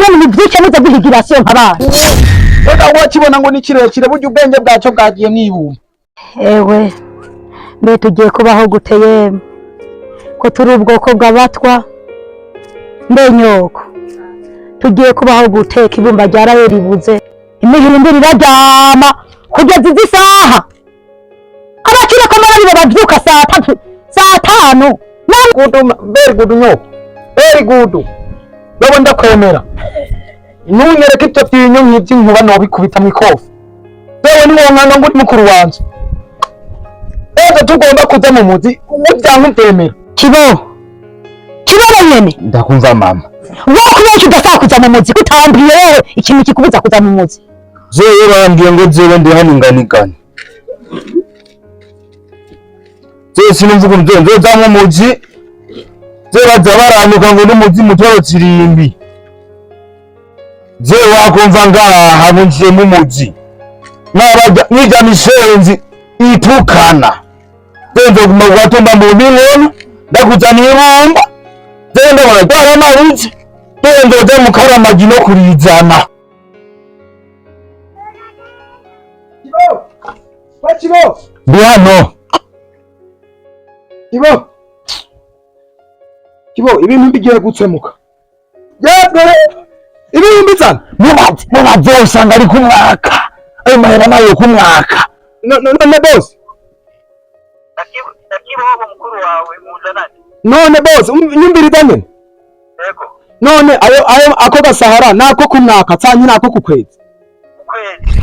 Namwe muvyuke muze guhigira siyo nk'abana. Reka wakibona ngo ni kirekire, burya ubwenge bwacyo bwagiye mwibumba. Ewe, mbe tugiye kubaho gute yemwe, ko turi ubwoko bw'abatwa? Mbe nyoko, tugiye kubaho gute ko ibumba ryaraye ribuze, imihirimbiri iraryama kugeza izi saha? Abakire ko aribo bavyuka saa 3, saa 5. Good, very good nyoko, very good. Wewe ndakwemera. Ntunyereke ibyo byinyo nk'iby'inkuba, nobikubita mu ikofi. Wewe ni wowe nkanga ngo uri mukuru wanje. Ejo tugomba kuja mu muzi, uvyanka uvyemera. Kibo, kibobo nyene. Ndakumva mama. Wowe kubera iki udashaka kuja mu muzi, kutambwiye wewe ikintu kikubuza kuja mu muzi? Jewe bambwiye ngo jewe ndi hano inganigani. Jewe sinumva ukuntu jewe nzoja mu muji. Jewe baza barantuka ngo n'umuzi mutwaro kirimbi. Jewe wakumva ngaha ngo njiye mu muji. Nabaja nija mishenzi itukana. Jewe nzoguma kugatumba mu minkono ndakuzaniye ibumba. Jewe ndabona rwaramabuze. Jewe nzoja mu Karamagi no kurizana. Kibo! Wa Kibo! Ndi hano. Kibo! Kibo, ibintu bigiye gutsemuka. Yebwe! Ibintu bizana. Mubaze, mubaze, usanga ari kumwaka. Ayo mahera nayo kumwaka. None boss. Nakibobo mukuru wawe muzanane. None boss, nyumviriza nyene. Yego. None ayo ako gasahara nako kumwaka canke nako ku kwezi? Ukwezi.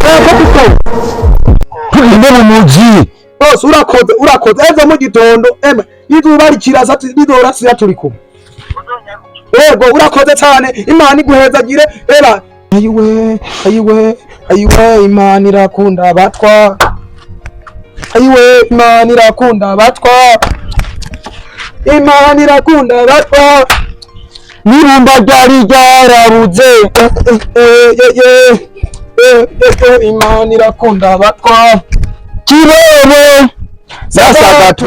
Nako ku kwezi. Tugende mu muji. Boss, urakoze, urakoze. Ejo mu gitondo emwe izuba rikirasa rizorasira turi kumwe. Uzonyaruke. Yego, urakoze cyane, Imana iguhezagire. Era ayiwe, ayiwe, ayiwe, Imana irakunda abatwa. Ayiwe, Imana irakunda abatwa, Imana irakunda abatwa. N'ibumba ryari ryarabuze. Eh, eh, eh, eh, eh, eh, Imana irakunda abatwa. Kibobo. Sasa gatu.